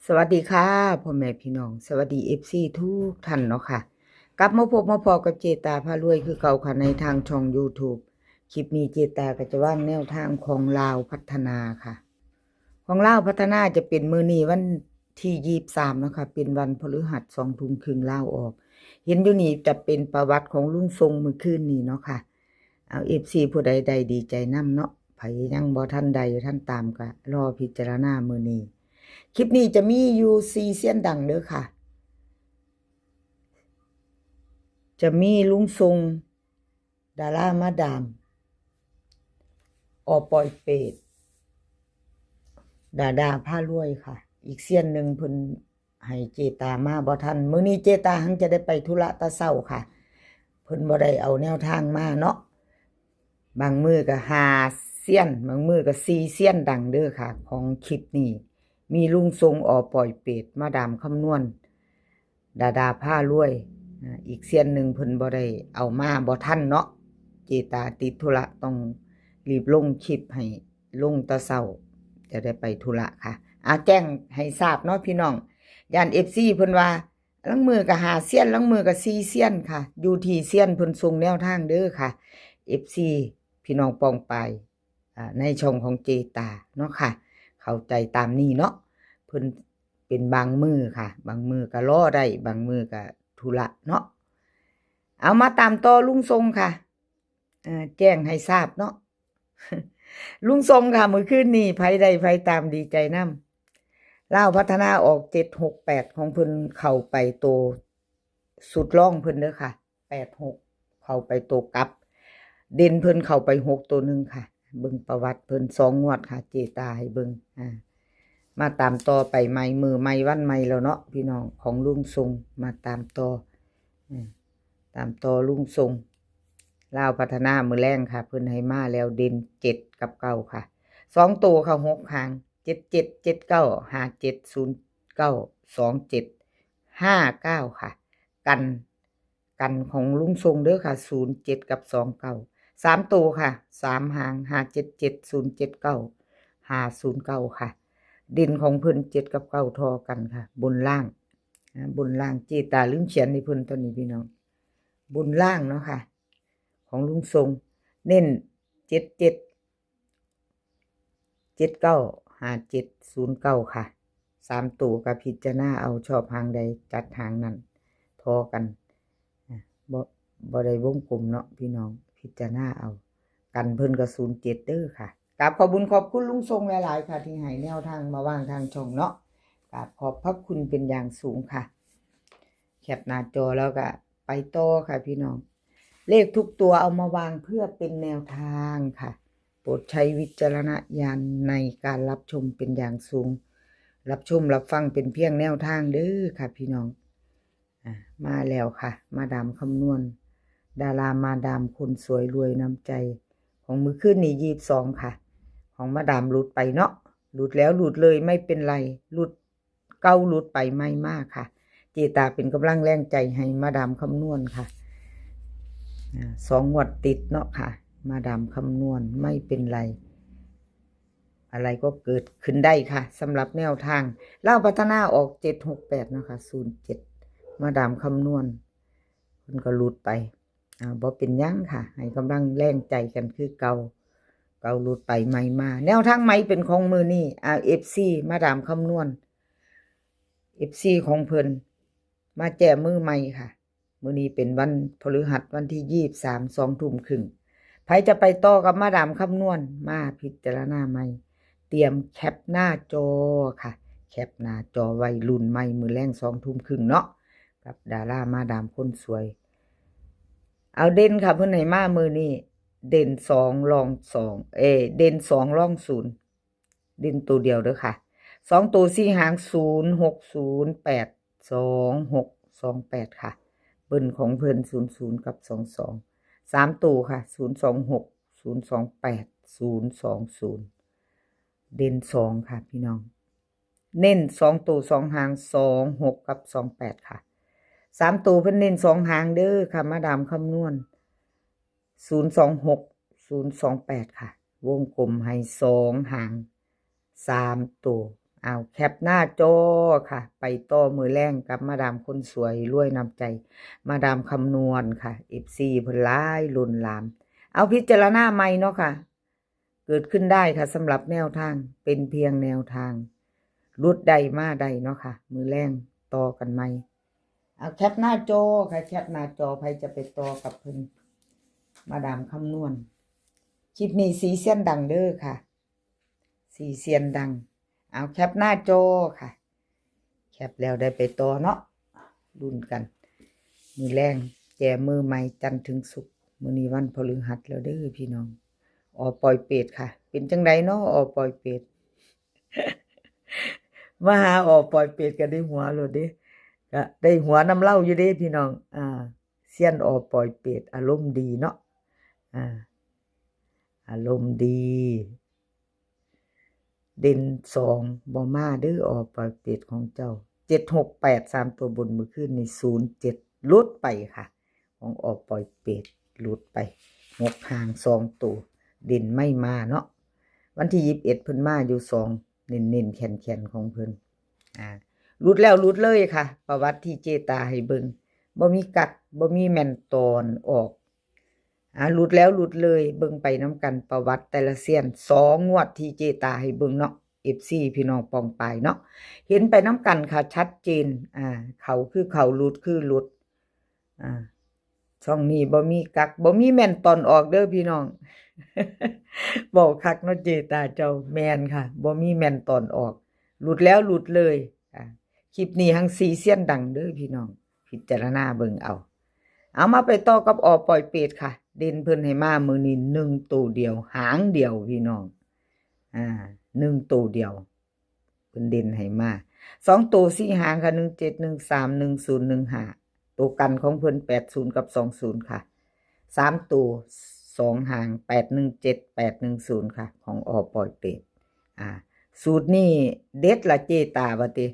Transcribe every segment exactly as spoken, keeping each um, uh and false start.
สวัสดีค่ะ พ่อแม่พี่น้อง สวัสดี เอฟซี ทุกท่านเนาะค่ะ กลับมาพบมาพ้อกับเจตาพารวยคือเก่าค่ะ ในทางช่อง YouTube คลิปนี้เจตาก็จะวางแนวทางของลาวพัฒนาค่ะ ของลาวพัฒนาจะเป็นมื้อนี้วันที่ยี่สิบสามเนาะค่ะ เป็นวันพฤหัส สองทุ่มครึ่งลาวออก เห็นอยู่นี่จะเป็นประวัติของลุงทรงมื้อคืนนี้เนาะค่ะ เอา เอฟซี ผู้ใดได้ดีใจนำเนาะ ไผยังบ่ทันได้ทันตามก็รอพิจารณามื้อนี้ คลิปนี้จะมีอยู่สี่เซียนดังเด้อค่ะ จะมีลุงทรง ดารามาดาม อปอยเปต ดาดาพารวยค่ะ อีกเซียนหนึ่งเพิ่นให้เจตามาบ่ทัน มื้อนี้เจตาหังจะได้ไปธุระแต่เช้าค่ะ เพิ่นบ่ได้เอาแนวทางมาเนาะ บางมื้อก็ห้าเซียน บางมื้อก็สี่เซียนดังเด้อค่ะ ของคลิปนี้ มีลุงทรง อปอยเปต มาดามคำนวณ ดาดาพารวย อ่า อีกเซียนหนึ่งเพิ่นบ่ได้เอามาบ่ทันเนาะ เจตาติดธุระต้องรีบลงคลิปให้ลงแต่เช้า จะได้ไปธุระค่ะ อ่า แจ้งให้ทราบเนาะพี่น้อง ย่าน เอฟซี เพิ่นว่า ลางมื้อก็ห้าเซียน ลางมื้อก็สี่เซียนค่ะ อยู่ที่เซียนเพิ่นส่งแนวทางเด้อค่ะ เอฟซี พี่น้องปองปาย อ่า ในช่องของเจตาเนาะค่ะ เข้าใจตามนี้เนาะ เพิ่นเป็นบางมื้อค่ะ บางมื้อก็รอได้ บางมื้อก็ธุระเนาะ เอามาตามต่อลุงทรงค่ะ อ่า แจ้งให้ทราบเนาะ ลุงทรงค่ะ มื้อคืนนี้ไผได้ไผตามดีใจนำ ลาวพัฒนาออก เจ็ดหกแปด ของเพิ่นเข้าไปโตสุดรองเพิ่นเด้อค่ะ แปดหก เข้าไปโตกลับ เด่นเพิ่นเข้าไปหกตัวหนึ่งค่ะ เบิ่งประวัติเพิ่นสองงวดค่ะ เจตาให้เบิ่ง อ่า มาตามต่อไปใหม่ มื้อใหม่วันใหม่แล้วเนาะพี่น้อง ของลุงทรง มาตามต่อ อืม ตามต่อลุงทรง ลาวพัฒนามื้อแลงค่ะ เพิ่นให้มาแล้วเด่นเจ็ดกับเก้าค่ะ สองตัวค่ะ หกหาง เจ็ดเจ็ด เจ็ดเก้า ห้าเจ็ด ศูนย์เก้า สองเจ็ด ห้าเก้าค่ะ กัน กันของลุงทรงเด้อค่ะ ศูนย์เจ็ด กับ สองเก้า สามตัวค่ะ สามหาง ห้าเจ็ดเจ็ด ศูนย์เจ็ดเก้า ห้าศูนย์เก้าค่ะ เด่นของเพิ่นเจ็ดกับเก้าทอกันค่ะ บนล่าง นะ บนล่าง เจตาลืมเขียนให้เพิ่นตอนนี้พี่น้อง บนล่างเนาะค่ะ ของลุงทรง เน้น เจ็ดเจ็ด เจ็ดเก้า ห้าเจ็ด ศูนย์เก้าค่ะ สามตัวก็พิจารณาเอา ชอบหางใดจัดหางนั้น ทอกัน อ่ะ บ่ บ่ได้วงกลมเนาะพี่น้อง พิจารณาเอา กันเพิ่นก็ ศูนย์เจ็ดเด้อค่ะ กราบขอบบุญขอบคุณลุงทรงหลายๆค่ะ ที่ให้แนวทางมาวางทางช่องเนาะ กราบขอบพระคุณเป็นอย่างสูงค่ะ แคปหน้าจอแล้วก็ไปต่อค่ะพี่น้อง เลขทุกตัวเอามาวางเพื่อเป็นแนวทางค่ะ โปรดใช้วิจารณญาณในการรับชมเป็นอย่างสูง รับชมรับฟังเป็นเพียงแนวทางเด้อค่ะพี่น้อง อ่ะ มาแล้วค่ะ มาดามคำนวณ ดารามาดามคนสวยรวยน้ำใจ ของมื้อคืนนี้ ยี่สิบสองค่ะ ของมาดามหลุดไปเนาะ หลุดแล้วหลุดเลยไม่เป็นไร หลุดเก่าหลุดไปใหม่มาค่ะ เจตาเป็นกำลังแรงใจให้มาดามคำนวณค่ะ อ่า สองงวดติดเนาะค่ะ มาดามคำนวณไม่เป็นไร อะไรก็เกิดขึ้นได้ค่ะ สำหรับแนวทาง ลาวพัฒนาออก เจ็ดหกแปดเนาะค่ะ ศูนย์เจ็ด มาดามคำนวณ เพิ่นก็หลุดไป อ่า บ่เป็นหยังค่ะ ให้กำลังแรงใจกันคือเก่า เก่าหลุดไปใหม่มา แนวทางใหม่เป็นของมื้อนี้ อ่า เอฟซี มาดามคำนวณ เอฟซี ของเพิ่น มาแจมือใหม่ค่ะ มื้อนี้เป็นวันพฤหัส วันที่ยี่สิบสาม สองทุ่มครึ่ง ไผจะไปต่อกับมาดามคำนวณ มาพิจารณาใหม่ เตรียมแคปหน้าจอค่ะ แคปหน้าจอไว้ลุ้นใหม่มื้อแลง สองทุ่มครึ่งเนาะ กับดารามาดามคนสวย เอาเด่นค่ะ เพิ่นให้มามื้อนี้ เด่นสอง รองสอง เอ้ย เด่นสอง รองศูนย์ เด่นตัวเดียวเด้อค่ะ สองตัวสี่หาง ศูนย์หกศูนย์แปด สองหกสองแปดค่ะ เบิ้ลของเพิ่น ศูนย์ศูนย์ กับ สองสอง สามตัวค่ะ ศูนย์สองหก ศูนย์สองแปด ศูนย์สองศูนย์ เด่นสองค่ะพี่น้อง เน้นสองตัวสองหาง สองหก กับ สองแปดค่ะ สามตัวเพิ่นเน้นสองหางเด้อค่ะ มาดามคำนวณ ศูนย์สองหก ศูนย์สองแปดค่ะ วงกลมให้สองหาง สามตัว เอาแคปหน้าจอค่ะ ไปต่อมื้อแลงกับมาดามคนสวยรวยน้ำใจ มาดามคำนวณค่ะ เอฟซี เพิ่นหลายล้นหลาม เอาพิจารณาใหม่เนาะค่ะ เกิดขึ้นได้ค่ะ สำหรับแนวทาง เป็นเพียงแนวทาง หลุดได้มาได้เนาะค่ะ มื้อแลงต่อกันใหม่ เอาแคปหน้าจอค่ะ แคปหน้าจอ ไผจะไปต่อกับเพิ่น มาดามคำนวณ คลิปนี้สีเซียนดังเด้อค่ะ สีเซียนดัง เอาแคปหน้าจอค่ะ แคปแล้วได้ไปต่อเนาะ ลุ้นกัน มื้อแลง แจมือใหม่จันทร์ถึงศุกร์ มื้อนี้วันพฤหัสแล้วเด้อพี่น้อง ออปอยเปตค่ะ เป็นจังใดเนาะ ออปอยเปต มาหาออปอยเปตก็ได้หัวโลดเด้ ก็ได้หัวนำเล่าอยู่เด้พี่น้อง อ่า เซียนออปอยเปตอารมณ์ดีเนาะ อ่า อารมณ์ดี เด่นสองบ่มาเด้อ ออปอยเปตของเจ้า เจ็ดหกแปด สามตัวบน มื้อคืนนี่ ศูนย์เจ็ด หลุดไปค่ะ ของออปอยเปต หลุดไป หกหาง สองตัว เด่นไม่มาเนาะ วันที่ ยี่สิบเอ็ด เพิ่นมาอยู่สอง เน้นๆ แขนๆ ของเพิ่น อ่า หลุดแล้วหลุดเลยค่ะ ประวัติที่เจตาให้เบิ่ง บ่มีกัก บ่มีแม่นตอนออก อ่า หลุดแล้วหลุดเลย เบิ่งไปนำกัน ประวัติแต่ละเซียน สองงวดที่เจตาให้เบิ่งเนาะ เอฟซี พี่น้องปองปายเนาะ เห็นไปนำกันค่ะ ชัดเจน อ่า เข้าคือเข้า หลุดคือหลุด อ่า ช่องนี้บ่มีกัก บ่มีแม่นตอนออกเด้อพี่น้อง เว้าคักเนาะเจตาเจ้า แม่นค่ะ บ่มีแม่นตอนออก หลุดแล้วหลุดเลย อ่า คลิปนี้หังสีเซียนดังเด้อพี่น้อง พิจารณาเบิ่งเอา เอามาไปต่อกับออปอยเปตค่ะ เด่นเพิ่นให้มามื้อนี้หนึ่งตัวเดียว หางเดียวพี่น้อง อ่า หนึ่งตัวเดียว เพิ่นเด่นให้มา สองตัวสี่หางค่ะ หนึ่งเจ็ด หนึ่งสาม หนึ่งศูนย์ หนึ่งห้า ตัวกันของเพิ่น แปดศูนย์ กับ สองศูนย์ ค่ะ สามตัวสองหาง แปดหนึ่งเจ็ด แปดหนึ่งศูนย์ ค่ะ ของออปอยเปต อ่า สูตรนี้เด็ดละเจตาว่าติ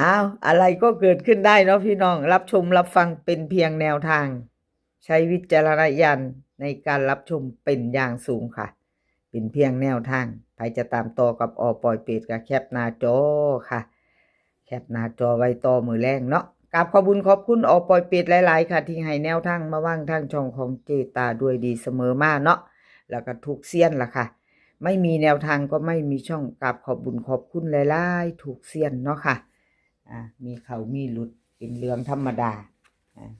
อ้าว อะไรก็เกิดขึ้นได้เนาะพี่น้อง รับชมรับฟังเป็นเพียงแนวทาง ใช้วิจารณญาณในการรับชมเป็นอย่างสูงค่ะ เป็นเพียงแนวทาง ไผจะตามต่อกับออปอยเปตก็แคปหน้าจอค่ะ แคปหน้าจอไว้ต่อมื้อแลงเนาะ กราบขอบบุญขอบคุณออปอยเปตหลายๆ ค่ะ ที่ให้แนวทางมาวางทางช่องของเจตาด้วยดีเสมอมาเนาะ แล้วก็ทุกเซียนล่ะค่ะ ไม่มีแนวทางก็ไม่มีช่อง กราบขอบบุญขอบคุณหลายๆ ทุกเซียนเนาะค่ะ อ่า มีเข้ามีหลุดเป็นเรื่องธรรมดา อ่า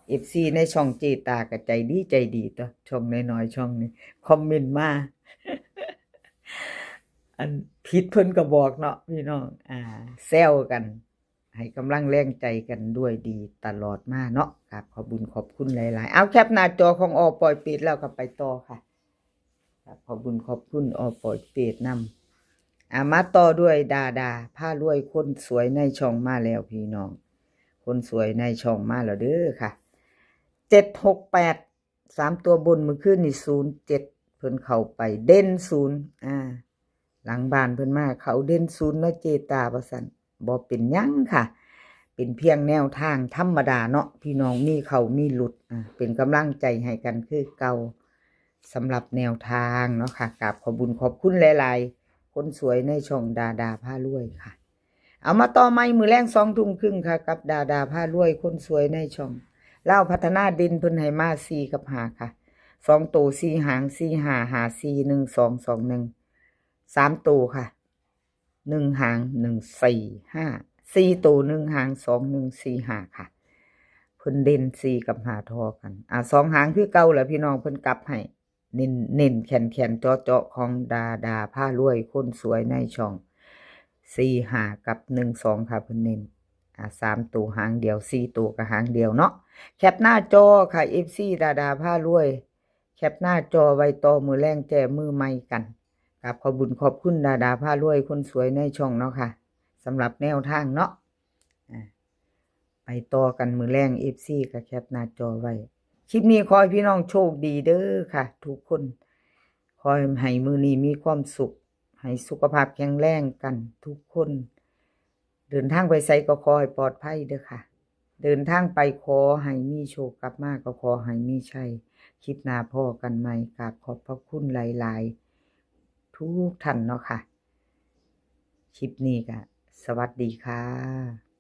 เอฟซี ในช่องเจตาก็ใจดีใจดีตัว ช่องน้อยๆ ช่องนี้ คอมเมนต์มา อันผิดเพิ่นก็บอกเนาะพี่น้อง อ่า แซวกัน ให้กำลังแรงใจกันด้วยดีตลอดมาเนาะ กราบขอบบุญขอบคุณหลายๆ เอาแคปหน้าจอของออปอยเปตแล้วก็ไปต่อค่ะ กราบขอบบุญขอบคุณออปอยเปตนำ อ่า มาต่อด้วยดาดาพารวยคนสวยในช่องมาแล้วพี่น้อง คนสวยในช่องมาแล้วเด้อค่ะ เจ็ดหกแปด สามตัวบน มื้อคืนนี่ ศูนย์เจ็ด เพิ่นเข้าไป เด่นศูนย์ อ่า หลังบ้านเพิ่นมา เข้าเด่นศูนย์เนาะเจตาว่าซั่น บ่เป็นหยังค่ะ เป็นเพียงแนวทางธรรมดาเนาะพี่น้อง มีเข้ามีหลุด อ่า เป็นกำลังใจให้กันคือเก่า สำหรับแนวทางเนาะค่ะ กราบขอบบุญขอบคุณหลายๆ คนสวยในช่องดาดาพารวยค่ะ เอามาต่อใหม่มื้อแลงสองทุ่มครึ่งค่ะ กับดาดาพารวยคนสวยในช่อง ลาวพัฒนาเด่นเพิ่นให้มาสี่กับห้าค่ะ สองตัวสี่หาง สี่ห้า ห้าสี่ หนึ่งสอง สองหนึ่ง สามตัวค่ะ หนึ่งหาง หนึ่งสี่ห้า สี่ตัว หนึ่งหาง สองหนึ่ง สี่ห้า ค่ะ เพิ่นเด่นสี่กับห้าทอกัน อ่า สองหางคือเก่าแหละพี่น้อง เพิ่นกลับให้ เน้น เน้นแขนๆ เจาะๆ ของดาดาพารวยคนสวยในช่อง สี่ห้า กับ หนึ่งสอง ค่ะ เพิ่นเน้น อ่า สามตัวหางเดียว สี่ตัวก็หางเดียวเนาะ แคปหน้าจอค่ะ เอฟซี ดาดาพารวย แคปหน้าจอไว้ต่อมื้อแลงแจมือใหม่กัน กราบขอบบุญขอบคุณดาดาพารวยคนสวยในช่องเนาะค่ะ สำหรับแนวทางเนาะ อ่า ไปต่อกันมื้อแลง เอฟซี ก็แคปหน้าจอไว้ คลิปนี้ขอให้พี่น้องโชคดีเด้อค่ะ ทุกคน ขอให้มื้อนี้มีความสุข ให้สุขภาพแข็งแรงกันทุกคน เดินทางไปไสก็ขอให้ปลอดภัยเด้อค่ะ เดินทางไปขอให้มีโชค กลับมาก็ขอให้มีชัย คลิปหน้าพ้อกันใหม่ กราบขอบพระคุณหลายๆ ทุกท่านเนาะค่ะ คลิปนี้ก็สวัสดีค่ะ